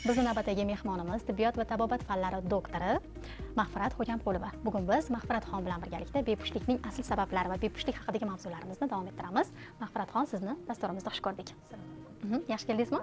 Bizni navbatdagi mehmonimiz tibbiyot va tabobat fanlari doktori Mag'firat Xo'jamqulova. Bugun biz Mag'firatxon bilan birgalikda bepushtlikning asl sabablari va bepushtlik haqidagi mavzularimizni davom ettiramiz. Mag'firatxon, sizni dasturimizda xush ko'rdik. Yaxshi keldingizmi?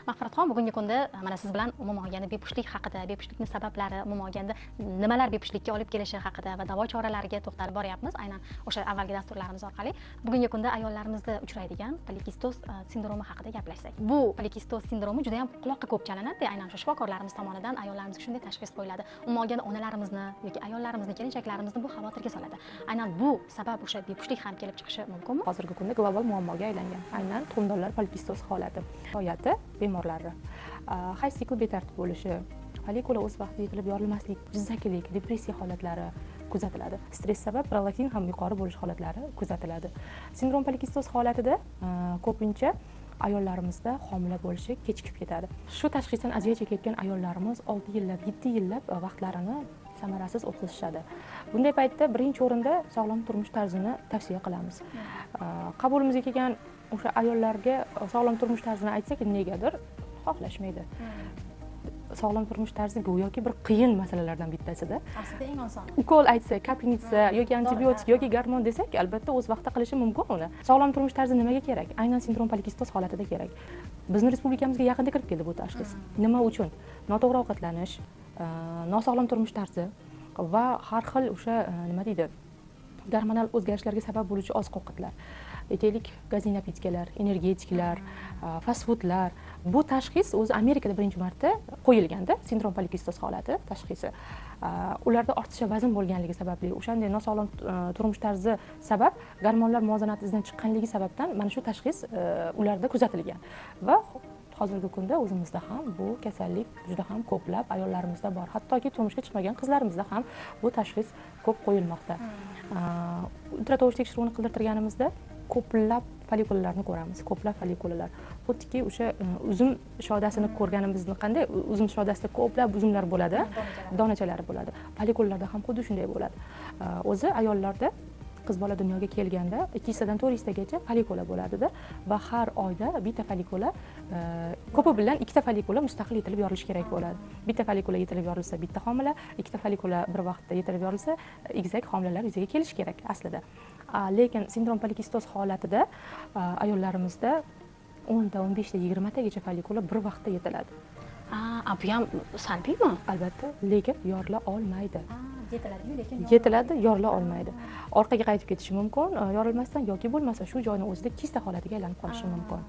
Mag'firatxon, bugungi kunda mana siz bilan umuman olganda bepushtlik haqida, bepushtlikning sabablari, umuman olganda nimalar bepushtlikka olib kelishi haqida va davo choralariga to'xtalib boryapmiz. Aynan o'sha avvalgi dasturlarimiz orqali bugungi kunda ayollarimizda uchraydigan polikistoz sindromi haqida gaplashsak. Bu polikistoz sindromi juda ham quloqqa ko'p chalinadi. Aynan o'sha shifokorlarimiz tomonidan ayollarimizga shunday tashxis qo'yiladi. Umuman olganda onalarimizni yoki ayollarimizni, kelinchaklarimizni bu xavotirga soladi. Aynan bu sabab o'sha bepushtlik ham kelib chiqishi mumkinmi? Hozirgi kunda global muammoga aylangan. Aynan tuxumdonlar polikistoz holati. Hayoti bemorlari hayz sikli betartib bo'lishi, follikula o'z vaqtida yetilib yorilmaslik, jizzakilik, depressiya holatlari kuzatiladi. Stress sabab prolaktin ham yuqori bo'lish holatlari kuzatiladi. Sindrom polikistoz holatida ko'pincha ayollarimizda homila bo'lishi kechikib ketadi. Shu tashxisdan aziyat chekayotgan ayollarimiz 6 yillab, 7 yillab vaqtlarini samarasiz o'tkazishadi. Bunday paytda birinchi o'rinda sog'lom turmush tarzini tavsiya qilamiz. Qabulimizga kelgan o'sha ayollarga sog'lom turmush tarzini aytsak, negadir xohlashmaydi. Sog'lom turmush tarzi go'yoki bir qiyin masalalardan bittasida. Aslida eng osoni. Ukol aytsak, kapelnitsa yoki antibiotik yoki gormon desak, albatta o'z vaqtida qilishi mumkin uni. Sog'lom turmush tarzi nimaga kerak? Aynan sindrom polikistoz holatida kerak. Bizni respublikamizga yaqinda kirib keldi bu tashxis. Nima uchun? Noto'g'ri ovqatlanish, nosog'lom turmush tarzi va har xil o'sha nima deydi, gormonal o'zgarishlarga sabab bo'luvchi oziq-ovqatlar. Aytaylik, gazli napitkalar, energetiklar, fast foodlar. Bu tashxis o'zi Amerikada birinchi marta qo'yilganda, sindrom polikistoz holati tashxisi. Ularda ortiqcha vazn bo'lganligi sababli, o'shanday nosog'lom turmush tarzi sabab gormonlar muvozanati izdan chiqqanligi sababdan mana shu tashxis ularda kuzatilgan. Va hozirgi kunda o'zimizda ham bu kasallik juda ham ko'plab ayollarimizda bor. Hattoki turmushga chiqmagan qizlarimizda ham bu tashxis ko'p qo'yilmoqda. Ultratovush tekshiruvini qildirtirganimizda ko'plab follikulalarni ko'ramiz, ko'plab follikulalar. Xuddiki o'sha uzum shodasini ko'rganimizni qanday uzum shodasida ko'plab uzumlar bo'ladi, donachalari bo'ladi. Follikulalarda ham xuddi shunday bo'ladi. O'zi ayollarda qiz bola dunyoga kelganda 2 histadan 4 histagacha follikula bo'ladida va har oyda bitta follikula, ko'pi bilan ikkita follikula mustaqil yetilib yorilishi kerak bo'ladi. Bitta follikula yetilib yorilsa bitta homila, ikkita follikula bir vaqtda yetilib yorilsa egizak homilalar yuzaga kelishi kerak aslida. Lekin sindrom polikistoz holatida ayollarimizda 10 ta, 15 ta, 20 tagacha follikula bir vaqtda yetiladi. Bu ham salbiymi? Albatta, lekin yorila olmaydi. Yetiladi-yu, lekin yetiladi, yorila olmaydi. Orqaga qaytib ketishi mumkin, yorilmasdan yoki bo'lmasa shu joyni o'zida kista holatiga aylanib qolishi mumkin.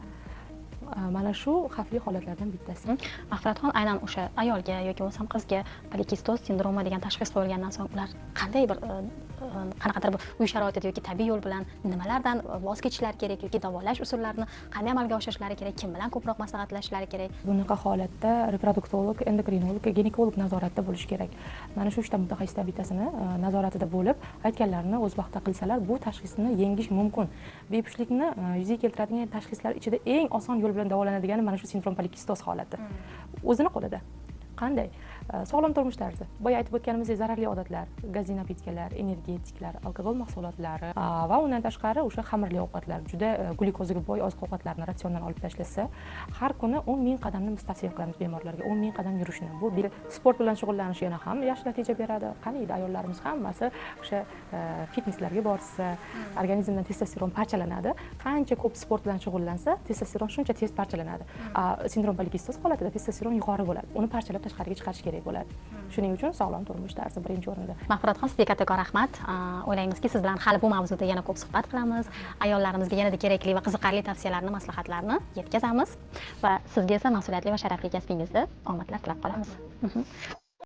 Mana shu xavfli holatlardan bittasi. Mag'firatxon, aynan o'sha ayolga yoki bo'lmasam qizga polikistoz sindromi degan tashxis qo'yilgandan so'ng ular qanday bir qanaqadir bir uy sharoitida yoki tabiiy yo'l bilan nimalardan voz kechishlari kerak yoki davolash usullarini qanday amalga oshirishlari kerak, kim bilan ko'proq maslahatlashishlari kerak? Bunaqa holatda reproduktolog, endokrinolog, ginekolog nazoratda bo'lishi kerak. Mana shu uchta mutaxassisdan bittasini nazoratida bo'lib, aytganlarini o'z vaqtida qilsalar, bu tashxisni yengish mumkin. Bepushtlikni yuzaga keltiradigan tashxislar ichida eng oson yo'l bilan davolanadigani mana shu sindrom polikistoz holati. O'zini qo'lida. Qanday? Sog'lom turmush tarzi. Boya aytib o'tganimizdek zararli odatlar, gazli napitkalar, energetiklar, alkogol mahsulotlari va undan tashqari o'sha xamirli ovqatlar, juda glyukozaga boy oziq-ovqatlarni ratsiondan olib tashlasa, har kuni 10 ming qadamni biz tavsiya qilamiz bemorlarga, 10 ming qadam yurishni. Bu sport bilan shug'ullanish yana ham yaxshi natija beradi. Qaniydi ayollarimiz hammasi o'sha fitnesslarga borsa, organizmdan testosteron parchalanadi. Qancha ko'p sport bilan shug'ullansa, testosteron shuncha tez parchalanadi. Sindrom polikistoz holatida testosteron yuqori bo'ladi. Uni parchalab tashqariga chiqarish kerak bo'ladi. Shuning uchun sog'lom turmush tarzi birinchi o'rinda. Mag'firatxon, sizga kattakon rahmat. O'ylaymizki, siz bilan hali bu mavzuda yana ko'p suhbat qilamiz. Ayollarimizga yanada kerakli va qiziqarli tavsiyalarni, maslahatlarni yetkazamiz va sizga esa mas'uliyatli va sharafli kasbingizda omadlar tilab qolamiz.